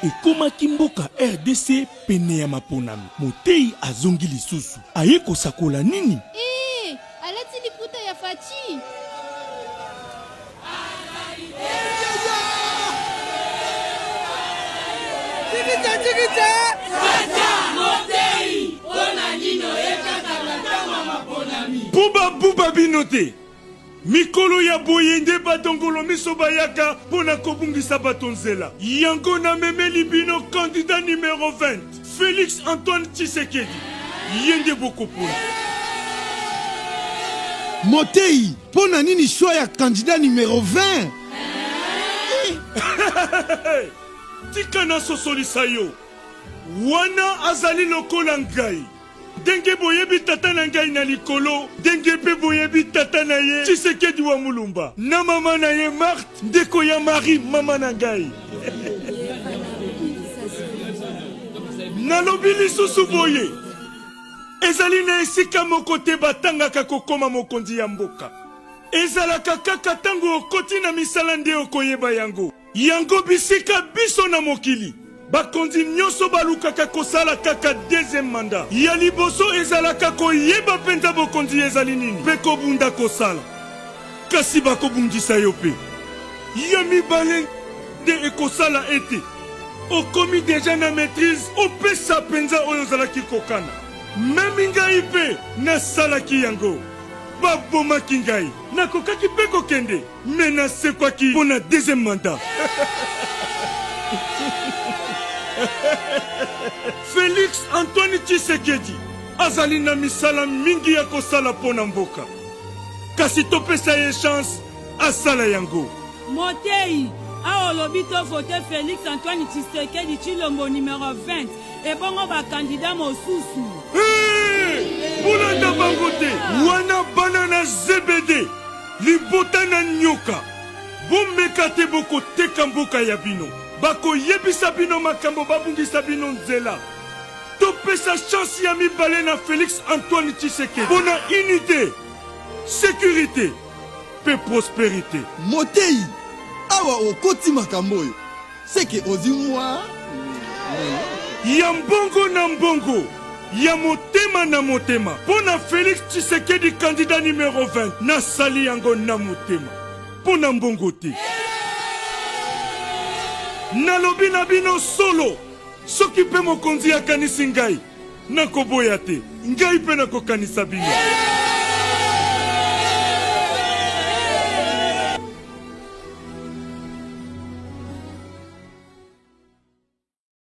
Ekomaki mboka rdc pene ya maponami, moteyi azongi lisusu. Aye kosakola nini? Ee, alati liputa ya Fatshi. Buba buba bino te. Mikolo ya boye nde badongolo miso bayaka mpo na kobungisa bato nzela. Yango namemeli bino candidat numero 20, Felix Antoine Tshisekedi. Ye nde bokopona. Moteyi, mpo na nini choix ya candidat numero 20? Tika nasosolisa yo. Wana azali lokola ngai. Ndenge boyebi tata na ngai na likolo, ndenge mpe boyebi tata na ye Tshisekedi wa Mulumba na mama na ye Marthe, ndeko ya Marie, mama na ngai. Nalobi lisusu boye, ezali na esika moko te batangaka kokoma mokonzi ya mboka. Ezalaka kaka tango okoti na misala nde okoyeba yango. Yango bisika biso na mokili bakonzi nyoso balukaka kosala kaka deuxième mandat. Ya liboso ezalaka koyeba penza bokonzi ezali nini pe kobunda kosala. Kasi bakobundisa yo pe. Ya mibale nde ekosala ete okomi dejà na maitrise opesa penza oyo ozalaki kokana. Meme ngai pe nasalaki yango. Babomaki ngai. Nakokaki pe kokende. Mais nasekwaki mpo na deuxième mandat. Felix Antoine Tshisekedi azali na misala mingi ya kosala mpo na mboka. Kasi topesa ye chance asala yango. Moteyi, awa olobi to voter Felix Antoine Tshisekedi Tshilombo numero 20, ebongo ba candidats mosusu? Hee! Bolanda bango te, wana bana na Zebede. Libota na nyoka, bomeka te bokoteka mboka ya bino. Bakoyebisa bino makambo babungisa bino nzela. Topesa chance ya mibale na Felix Antoine Tshisekedi pona unite, securite pe prosperite. Moteyi, awa okoti makambo oyo. Seke ozwi mwa. Ya mbongo na mbongo, ya motema na motema mpo na Felix Tshisekedi candidat numero 20 nasali yango na motema mpo na mbongo te. Nalobi na bino solo, soki mpe mokonzi akanisi ngai, nakoboya te, ngai mpe nakokanisa bino.